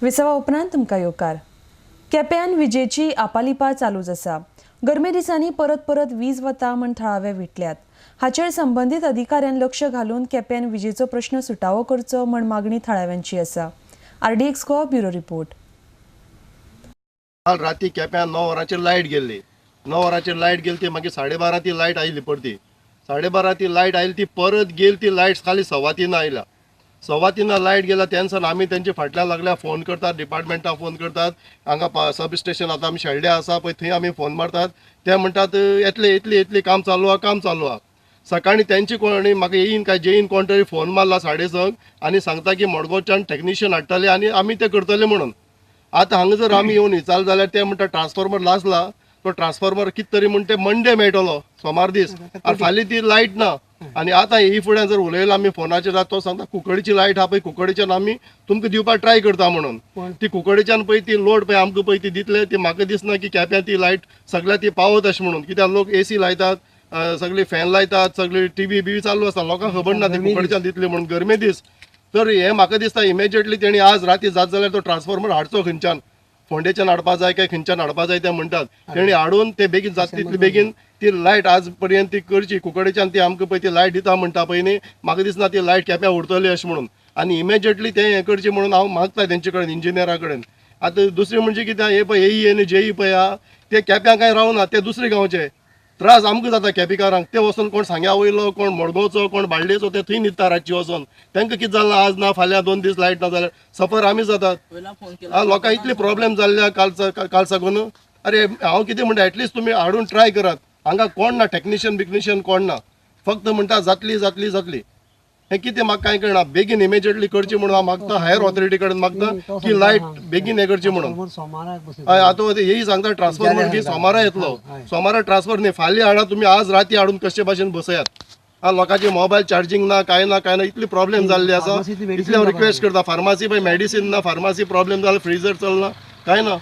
विसवा उपरांत तुमकां येवकार. केप्यान विजेची आपालिपा चालूच आसा. गरमे दिसांनी परत परत वीज वता म्हण थळावे विटल्यात. हाचेर संबंदीत अधिकाऱ्यान लक्ष घालून केप्यान विजेचो प्रश्न सुटावो करचो म्हण मागणी थळाव्यांची आसा. RDX Goa bureau report. काल राती केप्यां 9 वरांचेर लायट गेल्ली. 9 वरांचेर लायट गेली ती मागीर 12:30 ती लायट आयली परती. 12:30 ती लायट आयली ती परत गेली ती लायट खाली 3:15 आयल्या. 3:15 लायट गेला तेन्ना आमी तेंचे फाटल्यान लागल्या फोन करतात, डिपार्टमेंटाक फोन करतात. हांगा सब स्टेशन आतां आमी शेल्ड्या आसा पळय थंय आमी फोन मारतात. ते म्हणटात येतले येतले येतले, काम चालू आहा, काम चालू आहा. सकाळीं तेंचे कोणी म्हाका येईन काय जेईन कोण तरी फोन मारला 6:30 आनी सांगता की मडगांवच्यान टॅक्निशियन हाडटले आनी आमी ते करतले म्हणून. आतां हांगा जर आमी येवन विचारलें जाल्यार ते म्हणटा ट्रान्सफॉर्मर लासला, तो ट्रान्सफॉर्मर कितें तरी म्हण ते मंडे मेळटलो, सोमार दीस. आनी फाल्यां ती लायट ना. आनी आतां ही फुडें जर उलयलां आमी फोनाचेर जाल्यार तो सांगता कुंकळीची लायट आहा पळय, कुंकळीच्यान आमी तुमकां दिवपाक ट्राय करता म्हणून. ती कुंकळीच्यान पळय ती लोड पळय आमकां पळय ती दितले, ती म्हाका दिसना की केप्यां ती लायट सगळ्या ती पावत अशें म्हणून. कित्याक लोक एसी लायतात, सगळी फॅन लायतात, सगळी टीव्ही बिवी चालू आसता, लोकांक खबर ना ती कुंकळीच्यान दितली म्हणून गरमे दीस. तर हें म्हाका दिसता इमिजिएटली तेणी आज राती जात जाल्यार तो ट्रान्सफॉर्मर हाडचो, खंयच्यान फोंडेच्यान हाडपा जाय काय खंयच्यान हाडपा जाय ते म्हणटात. तेणी हाडून ते बेगीन जाता तितले बेगीन ती लायट आज पर्यंत ती करची. कुंकळीच्यान ती आमकां पळय ती लायट दिता म्हणटा पळय न्ही, म्हाका दिसना ती लायट केप्यां उरतली अशें म्हणून. आनी इमिजिएटली तें हें करचें म्हणून हांव मागता तेंचे कडेन, इंजिनियरा कडेन. आतां दुसरें म्हणजे कितें, हे पळय एई आनी जेई पळय आहा ते केप्यां कांय रावना, ते दुसरे गांवचे. त्रास आमकां जाता केपेकारांक. ते वचोन कोण सांग्या वयलो, कोण मडगांवचो, कोण बाळ्ळेचो, ते थंय न्हिदता रातची वचोन. तांकां कितें जालां आज ना फाल्यां 2 दीस लायट ना जाल्यार सफर आमी जातात. लोकांक इतले प्रॉब्लेम जाल्ले काल साकून. अरे हांव कितें म्हणटा, एटलिस्ट तुमी हाडून ट्राय करात. हांगा कोण ना, टॅक्निशियन बिक्निशियन कोण ना, फक्त म्हणटा जातली जातली जातली. हें कितें म्हाका कांय कळना. बेगीन इमिजिएटली करची म्हणून हांव मागता, हायर ऑथॉरिटी कडेन मागता की लायट बेगीन हें करची म्हणून. हय आतां हेय सांगता ट्रान्सफॉर्मर की सोमारा येतलो, सोमारा ट्रान्सफर न्ही, फाल्यां हाडा तुमी, आज राती हाडून कशे भाशेन बसयात. लोकांचे मोबायल चार्जींग ना, कांय ना कांय ना, इतली प्रॉब्लेम जाल्ली आसा. इतले हांव रिक्वेस्ट करता. फार्मासी पळय मेडिसीन ना, फार्मासी प्रॉब्लेम जाला, फ्रिजर चलना, कांय ना.